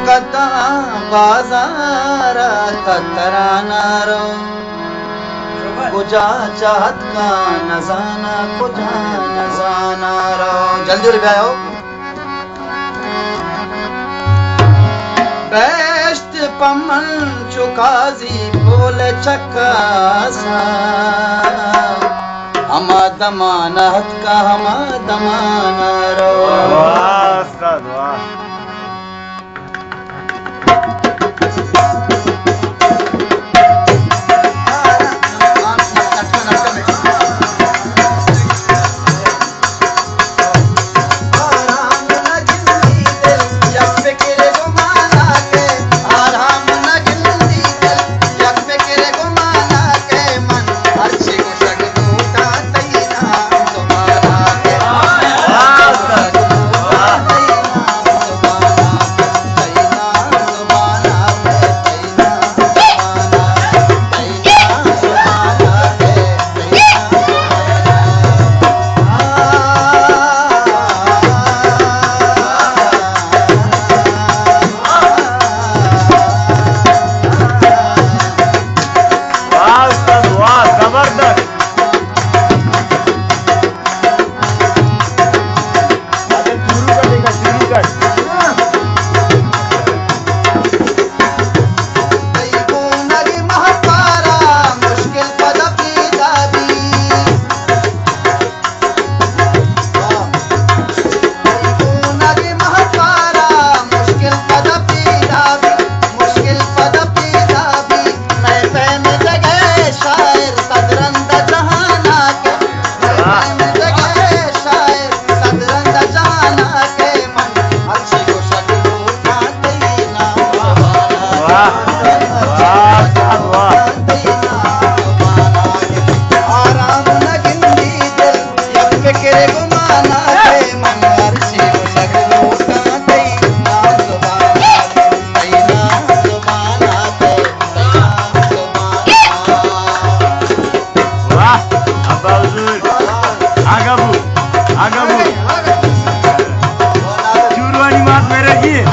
کداں بازار ءَ تتران ءَ رو، کجا چہ اتکاں نزاناں، کجا نزاناں رو۔ جلدی جلدی بیایو۔ بہشت پمن چو قاضی پول چکاسا، ہما دمان اتکا، ہما دمان رو۔ واہ استاد، واہ۔ واہ استاد، واہ، زبردست۔ واہ، واہ، واہ۔ واہ، ابا حضور۔ آگا بو، آگا بو۔ چوروانی مات میرے کی۔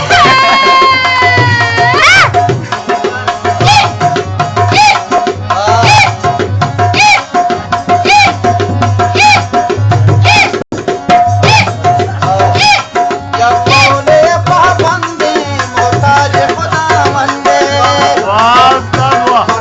واہ استاد، واہ۔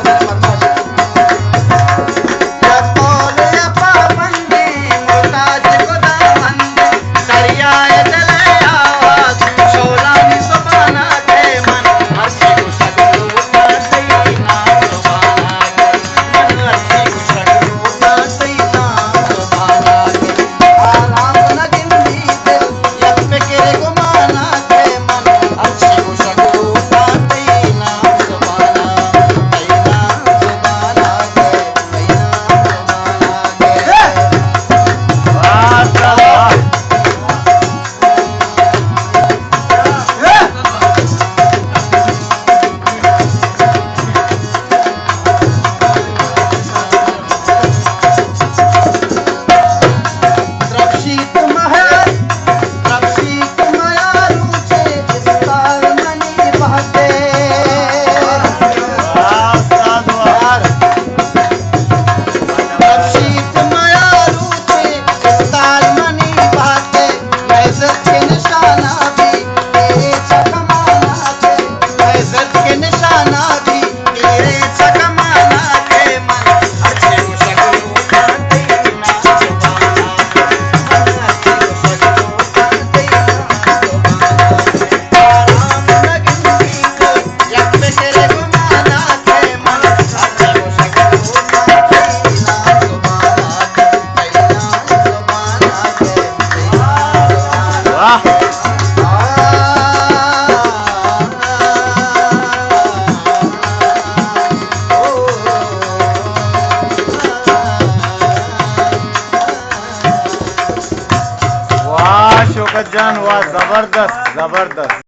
واہ شوکت جان، واہ، زبردست، زبردست۔